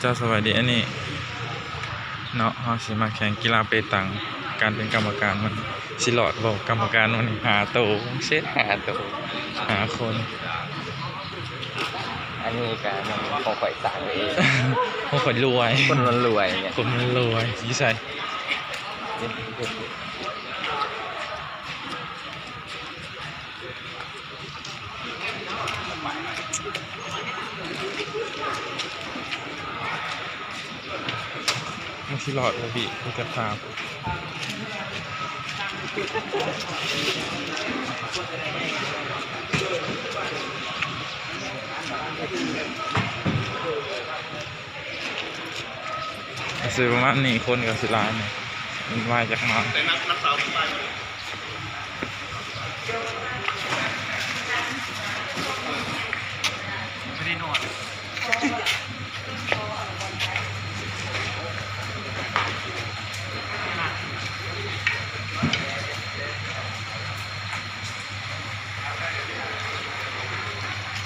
ເຈົ້າສະບາຍດີ ອັນນີ້ເນາະ ເຮົາຊິມາແຂ່ງກິລາເປຕັງ ການເປັນກຳມະການມັນຊິລອດບໍ່? ກຳມະການມັນຫ້າໂຕ ເຊັດຫ້າໂຕ ຫ້າຄົນ. ອັນນີ້ກະແມ່ນຂອງຂ້ອຍສ້າງໄວ້ເອງ ຂອງຂ້ອຍລວຍ ຄົນມັນລວຍ ຄົນມັນລວຍ ຢູ່ໃສ? ມັນຊິລອດບໍ່ພີ່? ຜູ້ຈັດພາບ ກະຊິປະມານນີ້ ຄົນກະຊິຫຼາຍ ມັນວາຍຈັກໜ້ອຍ.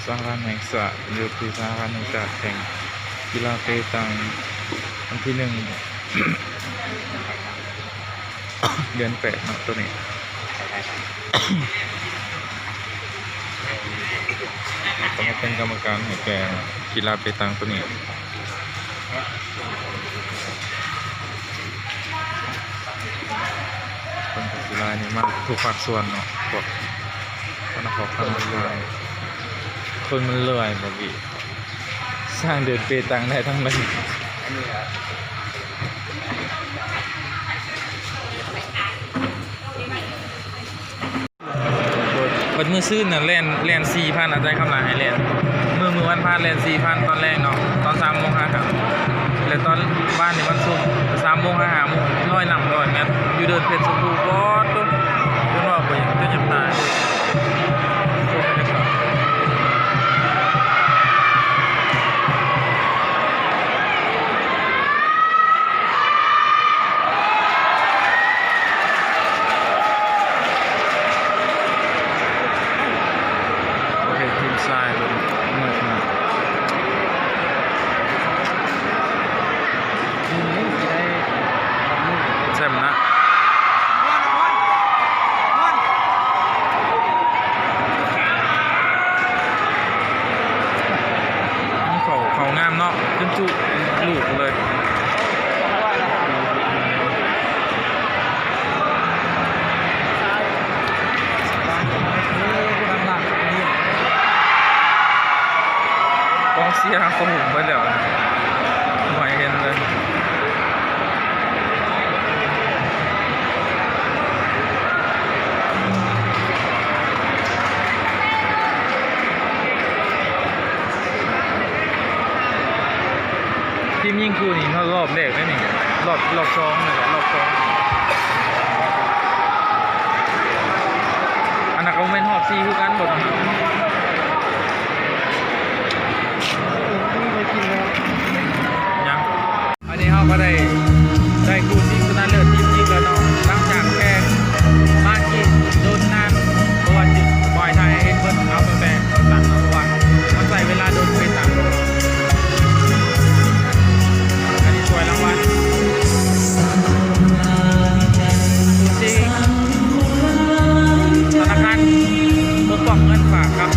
ສະຫະພັນແຫ່ງຊາດ ຢູ່ທີ່ສະຫະພັນແຫ່ງຊາດແຂ່ງກິລາເປຕັງ ວັນທີໜຶ່ງ ເດືອນແປດເນາະ ໂຕນີ້ ເຂົາມາເປັນກຳມະການໃຫ້ແກ່ກິລາເປຕັງໂຕນີ້. ຄົນກະຊິຫຼາຍນີ້ ມາທຸກພາກສ່ວນເນາະ ພວກ ຄະນະຄອບຄົວຫຼາຍ ຄົນມັນຫຼາຍບໍ່ບີ ສ້າງເດີນເປຕັງໄດ້ທັງໃດ. ເບິດມື້ຊືນນະ ແລ່ນ ແລ່ນສີ່ພັນ ອາຈານຄຳຫຼາຍໃຫ້ແລ່ນ ມື້ ມື້ວັນພະແລ່ນສີ່ພັນ ຕອນແລງເນາະ ຕອນສາມໂມງຫາ ແລະ ຕອນວານນີ້ວັນສຸກ ສາມໂມງຫາຫ້າໂມງ ຮ້ອຍນ້ຳຮ້ອຍແມັດ ຢູ່ເດີ່ນເພັດຊົມພູ ປອດໂທ້ ຈົນເວົ້າໄປຈົນຢາກຕາຍເລີຍ. ຊົມບັນຍາກາດ ປະເພດທີມຊາຍເບິ່ງ ມືດມາກ ແຊມນະ ເຂົ້າ ເຂົ້າງາມເນາະ ຈົນຈຸລູກເລີຍ. ກອງເຊຍເຂົາຫຸ້ມເບິດແລ້ວ ບໍ່ໃຫ້ເຫັນເລີຍ. ທີມຍິງຄູ່ນີ້ ຮອບແລກເດ້ນີ້ ຮອບ ຮອບສອງນີ້ແຫຼະ ຮອບສອງ ອັນນັ້ນກະບໍ່ແມ່ນຮອບສີ່ຄືກັນບໍ່ ຕອນນັ້ນ ຍັງ. ອັນນີ້ເຮົາກະໄດ້ ໄດ້ຄູ່ຊິງຊະນະເລີດທີມຍິງແລ້ວເນາະ ຫຼັງຈາກແຂ່ງມາກີ້ດົນນານ ເພາະວ່າຈະປ່ອຍຖ່າຍໃຫ້ເຫັນເບິ່ງເອົາແປງ ເພາະວ່າມັນໃຊ້ເວລາດົນເປັນຫຍັງ. ອັນນີ້ຖ້ວຍລາງວັນ ທະນາຄານປົກປ້ອງເງິນຝາກກັບ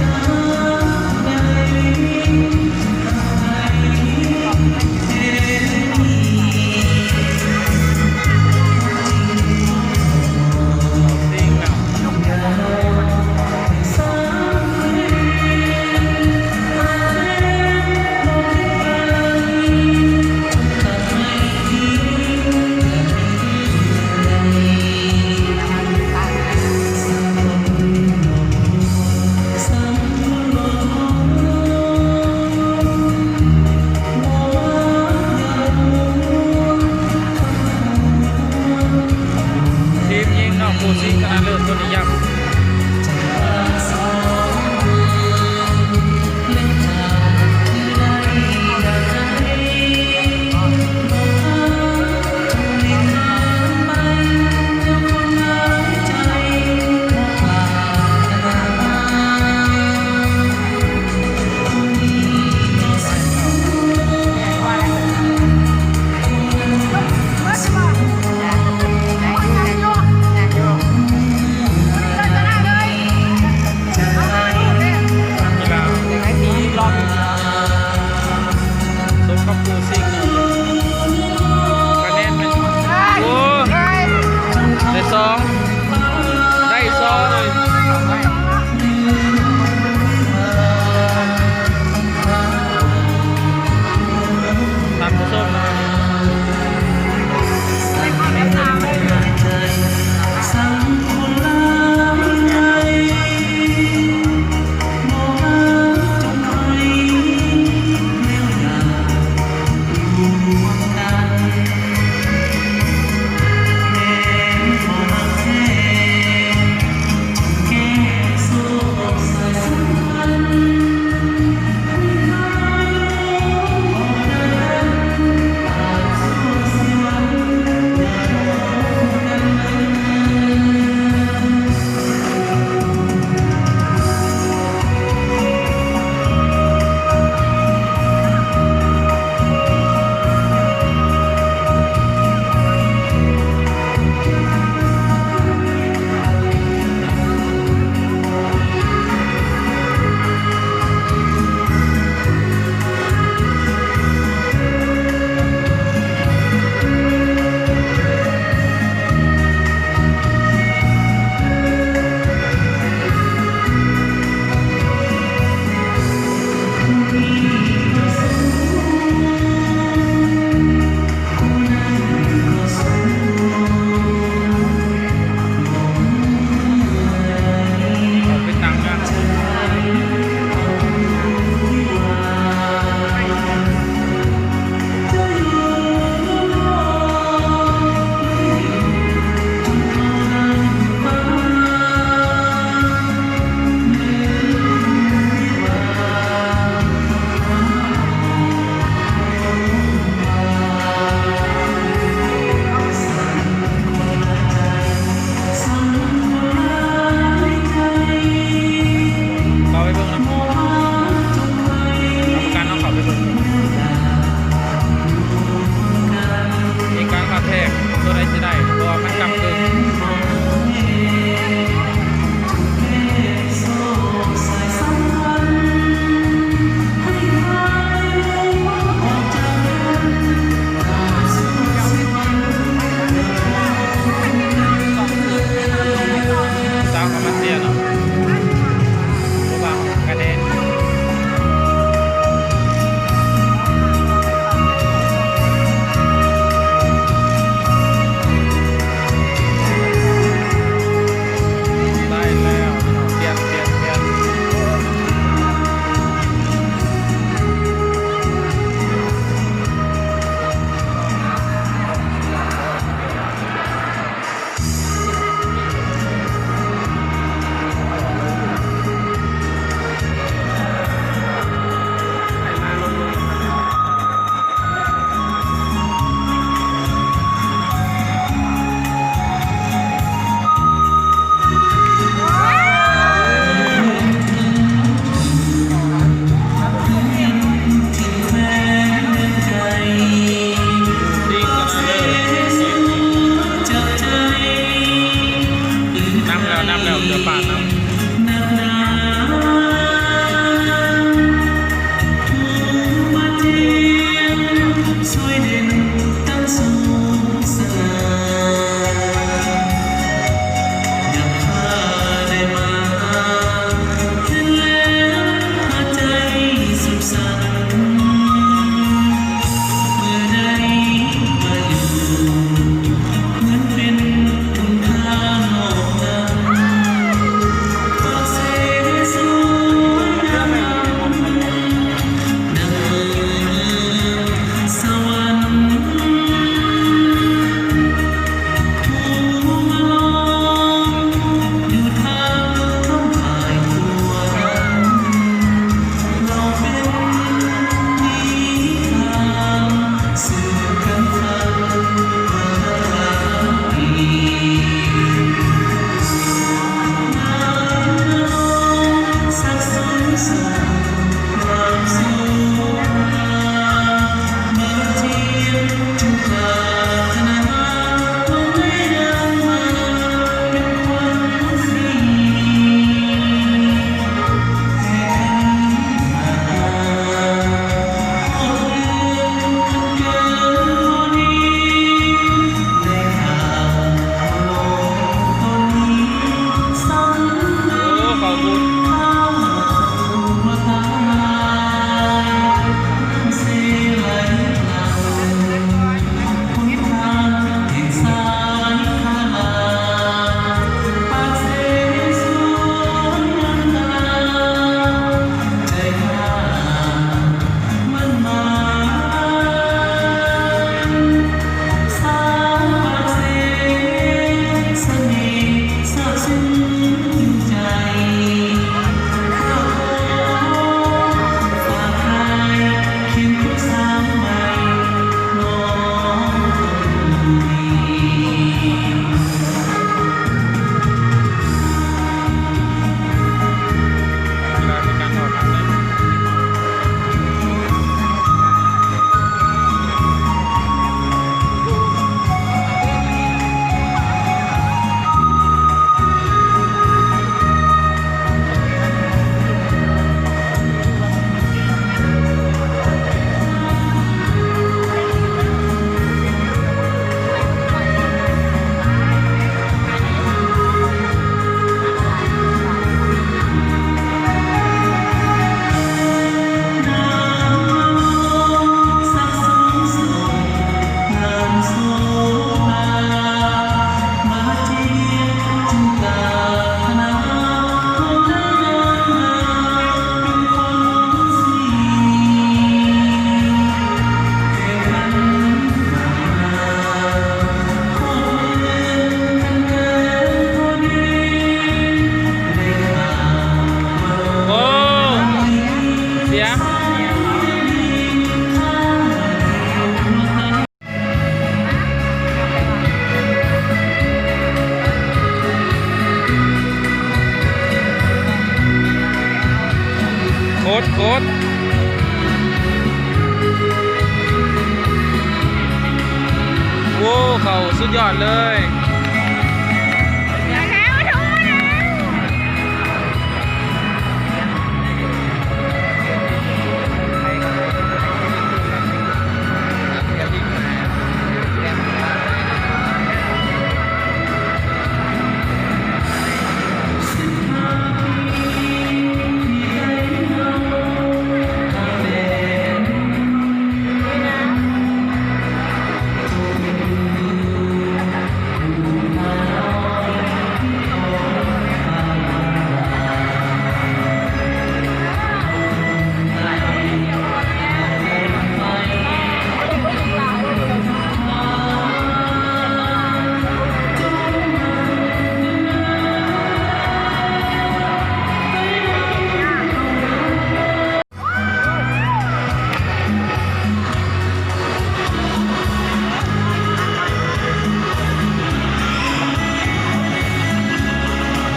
ສຸດຍອດເລີຍ.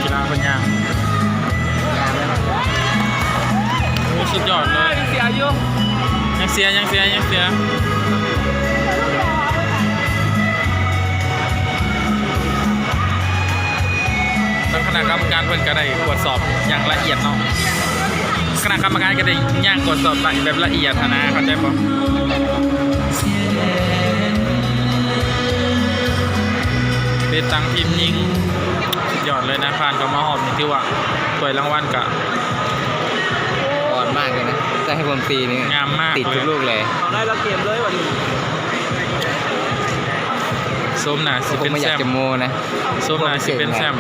ກິລາເພິ່ນຍ່າງ ໂອ້ ສຸດຍອດເລີຍ. ຍັງເສຍຢູ່ ຍັງເສຍ ຍັງເສຍ ຍັງເສຍ. ທາງຄະນະກຳມະການເພິ່ນກໍໄດ້ກວດສອບຢ່າງລະອຽດເນາະ, ຄະນະກຳມະການກໍໄດ້ຍ່າງກວດສອບແບບລະອຽດຫັ້ນນະ ເຂົ້າໃຈບໍ່? ເປັນຕັ້ງທີມຍິງ ສຸດຍອດເລີຍນະ, ຜ່ານເຂົ້າມາຮອບນີ້ຖືວ່າຖ້ວຍລາງວັນກະອ່ອນມາກເລີຍນະ, ຈະໃຫ້ຜົມຕີນີ້ງາມມາກ ຕິດທຸກລູກເລີຍ. ເອົາໄດ້ລະເກມເລີຍວ່ານີ້. ສົມໜ້າຊິເປັນແຊ້ມ ສົມໜ້າຊິເປັນແຊ້ມ.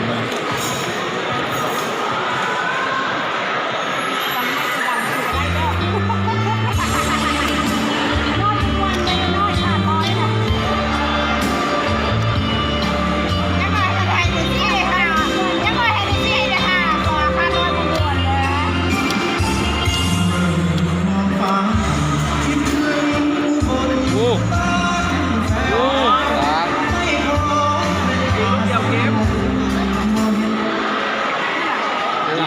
ໂອ້ ໂອ້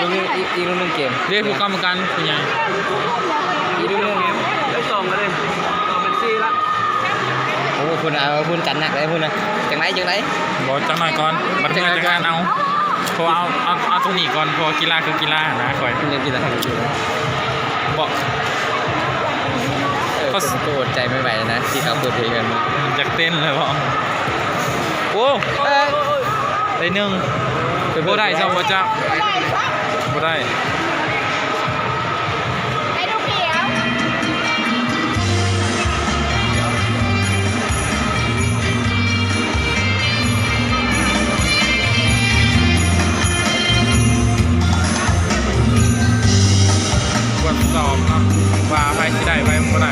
ອີກ ອີກ ອີກລຸ້ນໜຶ່ງເກມ. ເດ້ ຜູ້ກຳມະການຜູ້ໃຫຍ່ ອີກລຸ້ນໜຶ່ງ ໄດ້ສອງແລ້ວເດ້ ສອງເປັນສີ່ລະ. ໂອ້ ພຸ້ນ ເອົາ ພຸ້ນຈັດໜັກເລີຍພຸ້ນນະ. ຈັ່ງໃດ ຈັ່ງໃດ? ບໍ່ ຈັກໜ້ອຍກ່ອນ ບັດເມື່ອຈັກງານເອົາ. ເພາະວ່າເອົາ ເອົາ ເອົາຕົງນີ້ກ່ອນ ເພາະວ່າກິລາຄືກິລາຫັ້ນນະ ຂ້ອຍ ເລື່ອງກິລາຄືກິລາ. ບໍ່ ເອີ ເຂົາ ເຂົາກໍອົດໃຈບໍ່ໄຫວນະ ທີ່ເຂົາເປີດເພງກັນ ຢາກເຕັ້ນເລີຍບໍ່? ໂອ້ ເອີ ໄດ້ໜຶ່ງ ບໍ່ໄດ້ຊ້ຳບໍ່ຈັກ ບໍ່ໄດ້. ກວດສອບເນາະ ວ່າໃຜຊິໄດ້ ໃຜບໍ່ໄດ້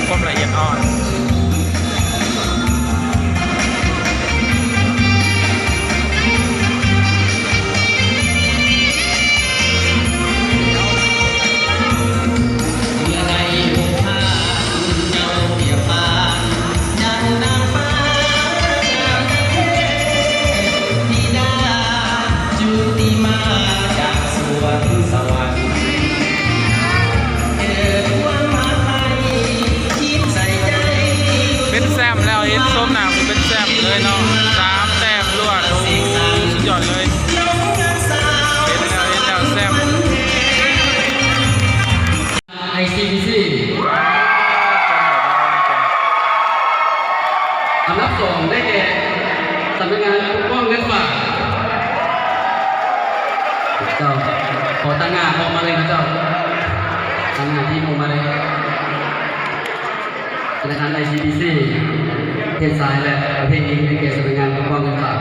ຄວາມລະອຽດອ່ອນ. ເປັນແຊ້ມແລ້ວ ເຫັນໂສມໜ້າເປັນແຊ້ມເລີຍເນາະ ສາມແຕ້ມລວດ. ໂອ້ ສຸດຍອດເລີຍ ເຫັນແລ້ວ ເຫັນແລ້ວແຊ້ມ. ໄອຊີບີຊີ ອັນດັບສອງໄດ້ແກ່ ສຳນັກງານປົກປ້ອງເງິນຝາກ. ເຈົ້າ ຂໍຕາງໜ້າອອກມາເລີຍເນາະເຈົ້າ ຕາງໜ້າທີມອອກມາເລີຍ. ທະນາຄານໄອຊີບີຊີ ເຮັດຊາຍ ແລະ ປະເພດຍິງ ໄດ້ແກ່ສຳນັກງານປົກປ້ອງເງິນຝາກ.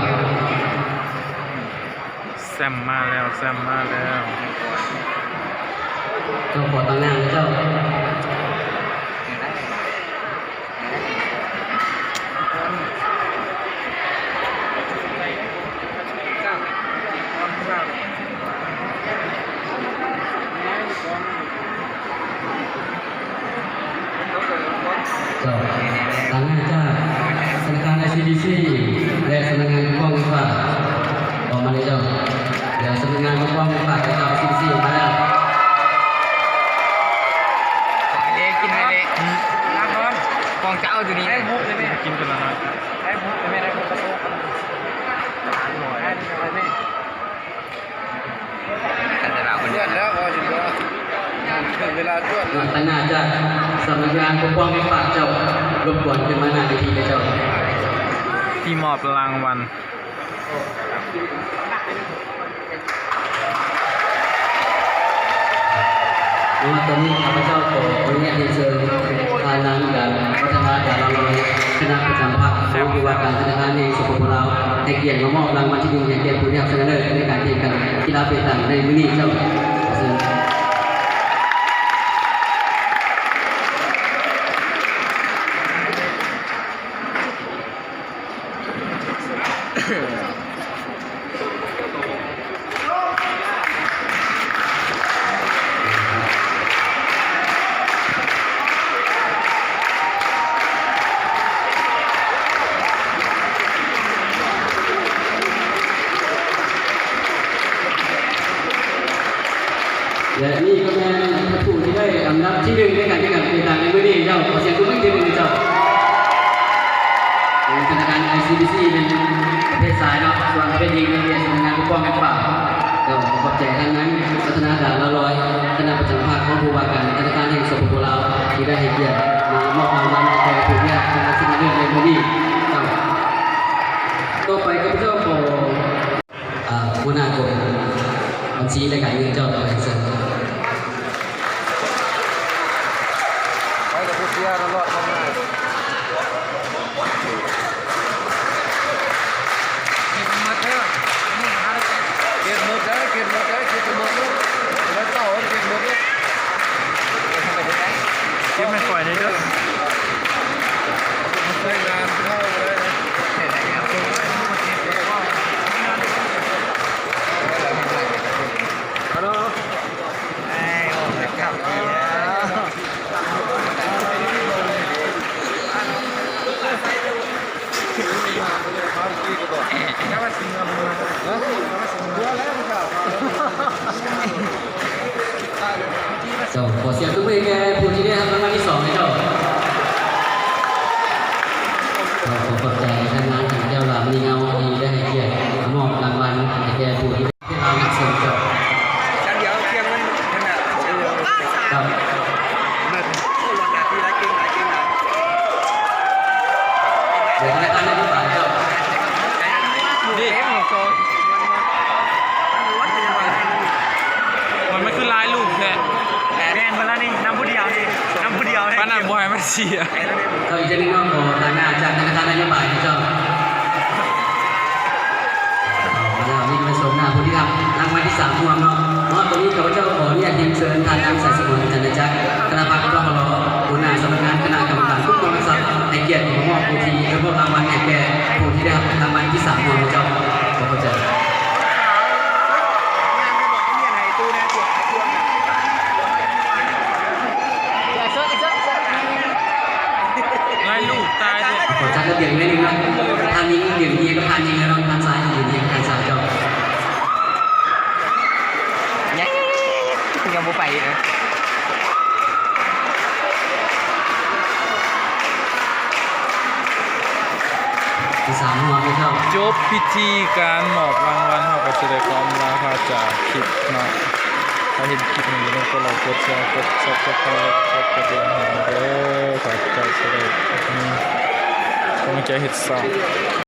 ແຊ້ມມາແລ້ວ ແຊ້ມມາແລ້ວ. ເຈົ້າຂໍຕາງໜ້າເດີເຈົ້າ. ເຈົ້າ ຕາງໜ້າຈາກທະນາຄານໄອຊີບີຊີ ແລະ ສຳນັກງານປົກປ້ອງເງິນຝາກ ອອກມາເລີຍເຈົ້າ. ດຽວສຳນັກງານປົກປ້ອງເງິນຝາກຈາກໄອຊີບີຊີອອກມາແລ້ວ. ເດ້ ກິນໄດ້ເດ້ ອືມ ຂອງຈະເອົາຕົວນີ້ ໄດ້ຫົກເລີຍແມ່ ກິນຕົວນັ້ນນະ ໄດ້ຫົກເລີຍແມ່ ໄດ້ຫົກ. ເວລາຈວດແລ້ວ ສຳນັກງານປົກປ້ອງແຫ່ງຊາດເຈົ້າ ລົບກວນຂຶ້ນມາໜ້າເວທີເດີເຈົ້າ ທີ່ມອບລາງວັນ. ເນາະ ຕອນນີ້ຂ້າພະເຈົ້າຂໍອະນຸຍາດຮຽນເຊີນທ່ານນາງ ດາ ວັດທະນາ ດາລາລອຍ ຄະນະປະຈຳພັກ ຮອງຜູ້ວ່າການທະນາຄານແຫ່ງ ສປປ ລາວ ໃຫ້ກຽດມາມອບລາງວັນທີໜຶ່ງ ໃຫ້ແກ່ຜູ້ທີ່ຮັບຊະນະເລີດໃນການແຂ່ງຂັນກິລາເປຕັງໃນມື້ນີ້ເຈົ້າ. ຂໍເຊີນ. ແລະ ນີ້ກໍແມ່ນຜູ້ທີ່ໄດ້ອັນດັບທີໜຶ່ງໃນການແຂ່ງຂັນເປຕັງໃນມື້ນີ້ເຈົ້າ. ຂໍສຽງຕົບມືອີກທີໜຶ່ງເຈົ້າ. ເປັນທະນາຄານ ໄອຊີບີຊີ ເປັນປະເພດຊາຍເນາະ, ສ່ວນປະເພດຍິງເປັນສຳນັກງານປົກປ້ອງແຫ່ງຊາດ. ເຈົ້າ ຂອບໃຈທ່ານນາງ ວັດທະນາ ດາລາລອຍ ຄະນະປະຈຳພັກ ຮອງຜູ້ວ່າການທະນາຄານແຫ່ງ ສປປ ລາວ ທີ່ໄດ້ໃຫ້ກຽດມາມອບລາງວັນໃຫ້ແກ່ຜູ້ທີ່ຮັບຊະນະເລີດໃນມື້ນີ້ເຈົ້າ. ຕໍ່ໄປຂ້າພະເຈົ້າຂໍ ອ່າ ຫົວໜ້າກົມບັນຊີ ແລະ ການເງິນເຈົ້າ ຂໍເຊີນ. ໄປກັບຜູ້ເສຍຕະຫຼອດທາງໜ້າ. ເກັບໝົດເດີ ເກັບໝົດເດີ ເກັບໝົດເດີ ເກັບໝົດເດີ ແລ້ວເຈົ້າເກັບໝົດເດີ. ເກັບໃຫ້ຂ້ອຍແດ່ເດີ. ໃຊ້ງານເຮົາເລີຍ. ຮາໂລ ເອີຍ ໂອ້ຍ ຄັກດີ. ເຈົ້າ ຂໍສຽງຕົບມືໃຫ້ແກ່ຜູ້ທີ່ໄດ້ຮັບລາງວັນທີສອງເຈົ້າ. ເຈົ້າ ຂໍຂອບໃຈທາງງານຂອງເຈົ້າຫຼາຍມື້ນີ້ເຮົາທີ່ໄດ້ໃຫ້ກຽດມາມອບລາງວັນໃຫ້ແກ່ຜູ້ທີ່ ເຈົ້າ ດຽວເຄື່ອງມັນຂະໜາດ ເຈົ້າ ໂອ້ ລອນໜ້າທີ່ຫຼາຍ ເກັ່ງຫຼາຍ ເກັ່ງຫຼາຍ. ເດີນທະນາຄານນະໂຍບາຍເຈົ້າ ນີ້ ມັນ ມັນຄືຫຼາຍລູກແທ້. ແມ່ນບໍ່ລະນີ້ ນຳຜູ້ດຽວນີ້ ນຳຜູ້ດຽວນີ້ ປານນັ້ນບໍ່ໃຫ້ມັນເສຍ. ເຈົ້າ ອີກເທື່ອໜຶ່ງເນາະ ຂໍທາງໜ້າຈາກທະນາຄານນະໂຍບາຍເຈົ້າ. ເອົາລະ ນີ້ມາຊົມໜ້າຜູ້ທີ່ຮັບລາງວັນທີສາມຮ່ວມເນາະ. ເນາະ ຕອນນີ້ຂ້າພະເຈົ້າຂໍອະນຸຍາດຮຽນເຊີນທ່ານນາງ ສາຍສະໝວນ ຈັນນະຈັກ ຄະນະພັກ ກພລ ຫົວໜ້າສຳນັກງານຄະນະກຳມະການຄຸ້ມຄອງຫຼັກຊັບ ໃຫ້ກຽດມາມອບຜູ້ທີ່ ມາມອບລາງວັນໃຫ້ແກ່ຜູ້ທີ່ໄດ້ຮັບລາງວັນທີສາມຮ່ວມເຈົ້າ. ຂໍຂອບໃຈ. ຫຼາຍລູກຕາຍເດ້. ຂໍຈັດລະບຽບໜ້ອຍໜຶ່ງເນາະ ທ່ານຍິງຢືນຮຽງກັບທ່ານຍິງເນາະ ທ່ານຊາຍຢືນຮຽງກັບທ່ານຊາຍເຈົ້າ. ຍັງ ຍັງບໍ່ໄປເນາະ. ທີສາມຮອບເນາະເຈົ້າ. ຈົບພິທີການມອບລາງວັນ ເຮົາກໍຊິໄດ້ຂໍອຳລາພາຈາກຄລິບເນາະ. ຖ້າເຫັນຄລິບນີ້ ຢ່າລືມກົດໄລ ກົດແຊ ກົດຊັບສະໄຄຣບ ກົດກະດິ່ງໃຫ້ເດີ. ຂອບໃຈທີ່ໄດ້ມີກຳລັງໃຈເຮັດຊ່ອງ.